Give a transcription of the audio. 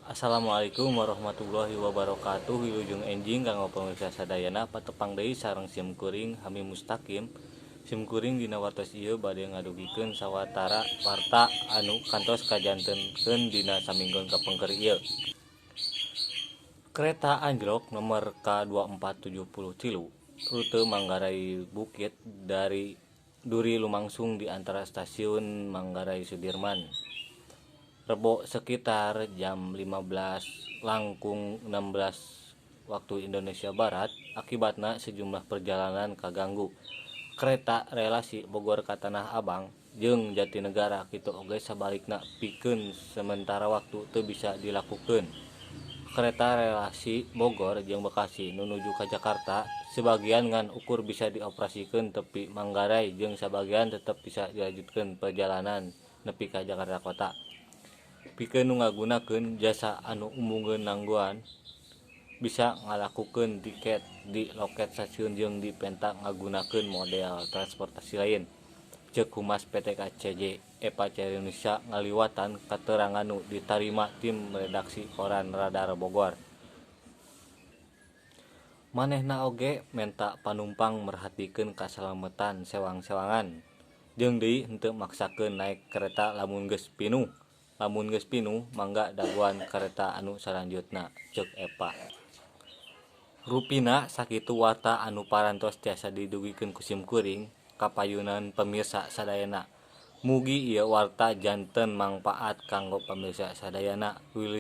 Assalamualaikum warahmatullahi wabarakatuh. Wilujeng enjing kanggo pamirsa sadayana, patepang deui sareng sim kuring, Hami Mustaqim. Sim kuring dina wartos ieu bade ngadugikeun sawatara warta anu kantos kajantenkeun dina saminggon kapengker ieu. Kereta anjlok nomor K2473 rute Manggarai Bukit dari Duri lumangsung di antara stasiun Manggarai Sudirman Rebo sekitar jam 15.16 waktu Indonesia Barat, akibatna sejumlah perjalanan kaganggu. Kereta relasi Bogor ka Tanah Abang jeung Jatinegara kitu oge sabalikna pikeun sementara waktu teu bisa dilakukeun. Kereta relasi Bogor jeung Bekasi nu nuju ka Jakarta sebagian ngan ukur bisa dioperasikeun tepi Manggarai jeung sabagian tetep bisa dilanjutkeun perjalanan nepi ka Jakarta Kota. Pikeun nu ngagunakeun jasa anu embungeun nangguan bisa ngalakukeun tiket di loket stasiun jeung dipenta ngagunakeun model transportasi lain, ceuk Humas PT KCJ Eva Chairunisa ngaliwatan katerangan nu ditarima tim redaksi Koran Radar Bogor. Manehna oge menta panumpang merhatikeun kasalametan sewang-sewangan jeung deui henteu maksakeun naek kareta lamun geus pinuh. Lamun geus pinuh, mangga dagoan kareta anu salanjutna, ceuk Eva. Rupina sakitu warta anu parantos tiasa didugikeun ku sim kuring ka payunan pamirsa sadayana. Mugi ieu warta janten mangpaat kanggo pamirsa sadayana. Wilujeng.